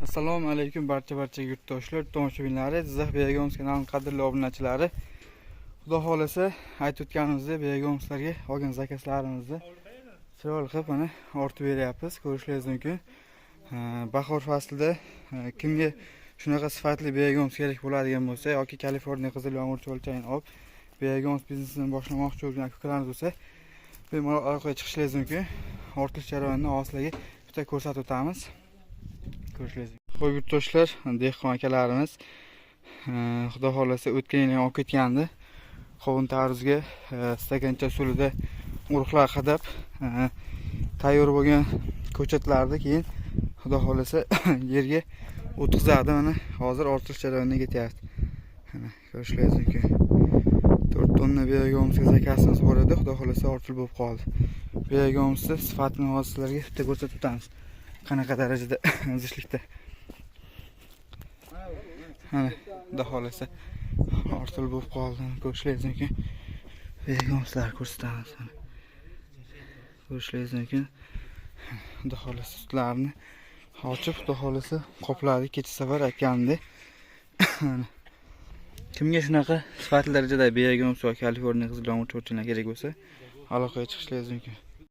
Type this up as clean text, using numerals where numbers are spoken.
Assalomu alaykum barcha yurtdoshlar, tomoshabinlari, Jizzax Biyagomuz kanalining qadrli obunachilari. Xudo xohlasa, aytib o'tganimizdek, biyagomizlarga olgan zakazlarimizni chiroyli qilib mana ortib beryapmiz. Ko'rishingiz mumkin. Bahor faslida kimga shunaqa sifatli biyagomuz kerak bo'ladigan bo'lsa yoki Kaliforniya qizil yomg'ir cho'lchayini olib biyagomuz biznesini boshlamoqchi bo'lgan aka-ukalarimiz bo'lsa, bemalol aloqaga chiqishingiz mumkin. Ortilish jarayonini hozir sizlarga bitta ko'rsatib o'tamiz. Ko'rishingiz mumkin. Ho'p, yurtdoshlar, dehqon akalarimiz, xudo xohlasa, o'tgan yil ham olib ketgandi. Qovun tarvuzga stakancha usulida urug'lar qadab, tayyor bo'lgan ko'chatlarni keyin, xudo xohlasa, yerga o'tkazadi. Mana hozir ortilish jarayoniga ketyapti. Mana ko'rishingiz mumkin. 4 tonna biyagomizga zakazimiz bor edi, xudo xohlasa, ortilib bo'lib qoldi. Biyagomzni sifatini hozir sizlarga bitta ko'rsatib o'tamiz. Qanaqa darajada zichlikda. Mana, xudo xohlasa, ortilib bo'lib qoldi. Ko'rishingiz mumkin. Biyagomizlar ko'rsatamiz. Mana. Ko'rishingiz mumkin. Xudo xohlasa, sutlarni ochib, xudo xohlasa, qopladi kecha safar aytganimdek. Mana. Kimga shunaqa sifatli darajada biyagomuz va Kaliforniya qizil yomg'ir cho'rchina kerak bo'lsa, aloqaga chiqishingiz mumkin.